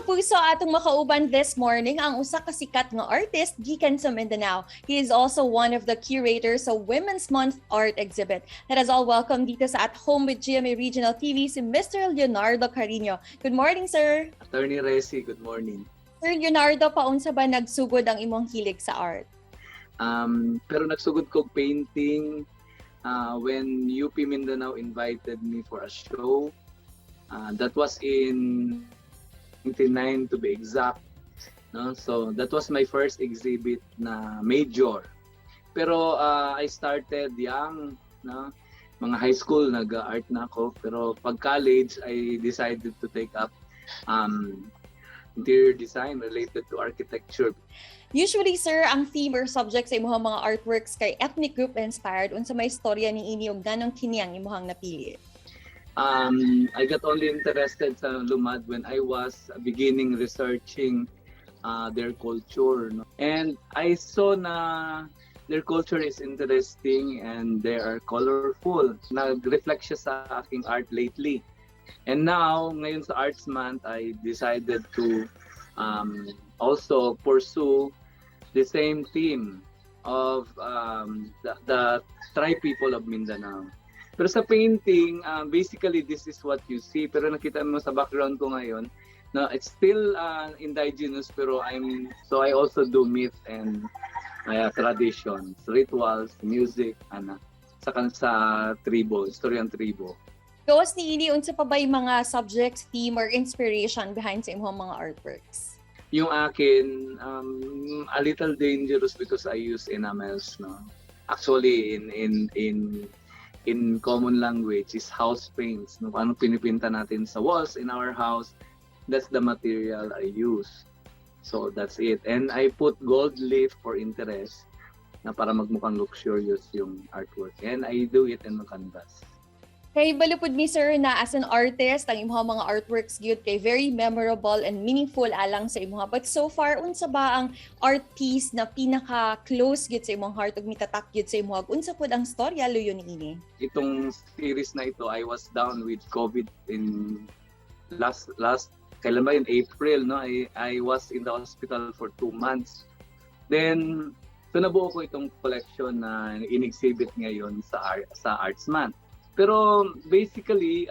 Kapuso, atong makauban this morning ang usa ka sikat nga artist gikan sa Mindanao. He is also one of the curators sa Women's Month Art Exhibit. Let us all welcome dito sa At Home with GMA Regional TV si Mr. Leonardo Carino. Good morning, sir. Attorney Resi, good morning. Sir Leonardo, paunsa ba nagsugod ang imong hilig sa art? Pero nagsugod ko painting when UP Mindanao invited me for a show. That was in 99 to be exact. No? So that was my first exhibit na major. Pero I started young, no? Mga high school, nag-art na ako. Pero pag college, I decided to take up interior design related to architecture. Usually, sir, ang theme or subject sa imong mga artworks kay ethnic group inspired. Unsa may istorya ni ini ug nganong kini ang imong napili? I got only interested sa Lumad when I was beginning researching their culture. No? And I saw na their culture is interesting and they are colorful. Nag-reflect siya sa aking art lately. And now, ngayon sa Arts Month, I decided to also pursue the same theme of the tribe people of Mindanao. Pero sa painting, basically this is what you see. Pero nakita mo sa background ko ngayon, na it's still indigenous, pero I also do myth and traditions, rituals, music, ana sa tribo, istoryang tribo. Gawas ni ini, unsa pa ba yung mga subjects, theme, or inspiration behind sa imong mga artworks? Yung akin, a little dangerous because I use enamels, no. Actually, in common language is house paints. No? Kung anong pinipinta natin sa walls in our house, that's the material I use. So that's it. And I put gold leaf for interest na para magmukhang luxurious yung artwork. And I do it in the canvas. Kay kabalo pud mi, sir, na as an artist, ang imong mga artworks gyud kay very memorable and meaningful alang sa imuha. But so far, unsa ba ang art piece na pinaka close gyud sa imong heart ug mitatak gyud sa imuha? Unsa pud ang storya luyo niini? Itong series na ito, I was down with COVID in last last kailan ba yun? April, no? I was in the hospital for 2 months. Then, so nabuo ko itong collection na in-exhibit ngayon sa Arts Month. Pero basically,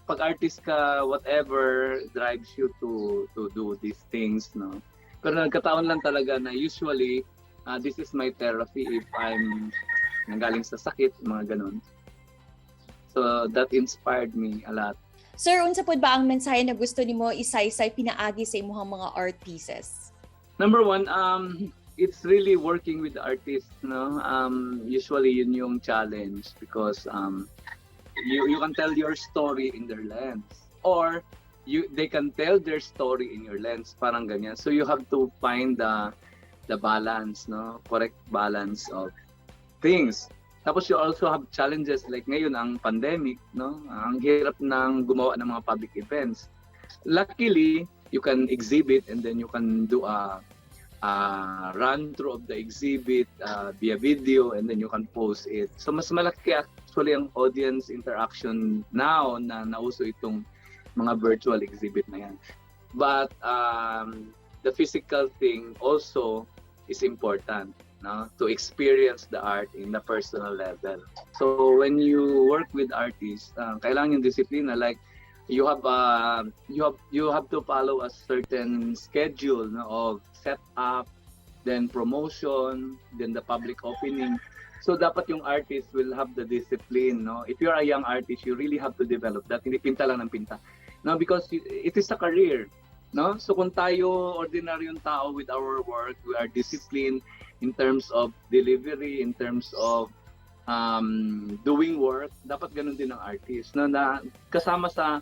pag artist ka, whatever drives you to do these things, no? Pero nagkataon lang talaga na usually, this is my therapy if I'm nanggaling sa sakit, mga ganun. So that inspired me a lot. Sir, unsa pud ba ang mensahe na gusto nimo isaysay pinaagi sa imong mga art pieces? Number one, it's really working with the artist, no? Usually yun yung challenge because you can tell your story in their lens or you they can tell their story in your lens, parang ganyan. So you have to find the balance, no? Correct balance of things. Tapos you also have challenges like ngayon ang pandemic, no? Ang hirap ng gumawa ng mga public events. Luckily, you can exhibit and then you can do a run through of the exhibit via video and then you can post it. So mas malaki actually ang audience interaction now na nauso itong mga virtual exhibit na yan. But the physical thing also is important, no, to experience the art in the personal level. So when you work with artists, kailangan yung disiplina, like you have to follow a certain schedule, no, of setup, then promotion, then the public opening. So dapat yung artist will have the discipline, no? If you're a young artist, you really have to develop that. Hindi pinta lang ng pinta. No, because it is a career, no? So kung tayo ordinaryong tao with our work, we are disciplined in terms of delivery, in terms of doing work, dapat ganun din ang artist, no? Na kasama sa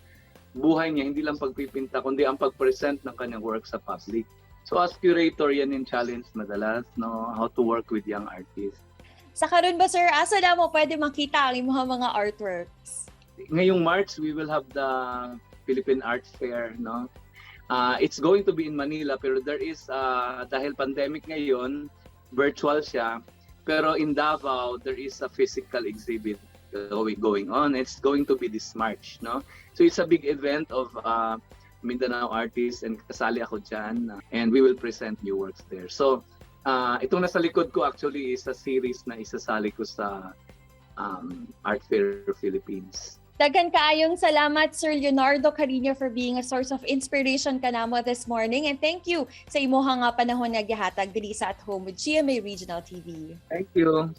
buhay niya, hindi lang pagpipinta, kundi ang pag-present ng kanyang work sa public. So as curator, yan yung challenge madalas, no? How to work with young artists. Sa karon ba, sir, asa na mo pwede makita ang imong mga artworks? Ngayong March, we will have the Philippine Arts Fair, no? It's going to be in Manila, pero there is, dahil pandemic ngayon, virtual siya. Pero in Davao, there is a physical exhibit going on. It's going to be this March, no? So it's a big event of Mindanao artists and kasali ako dyan and we will present new works there. So, itong nasa likod ko actually is a series na isasali ko sa Art Fair Philippines. Daghan kaayong salamat, Sir Leonardo Cariño, for being a source of inspiration kanamo this morning, and thank you sa imuhang nga panahon nga gihatag diri sa At Home with GMA Regional TV. Thank you.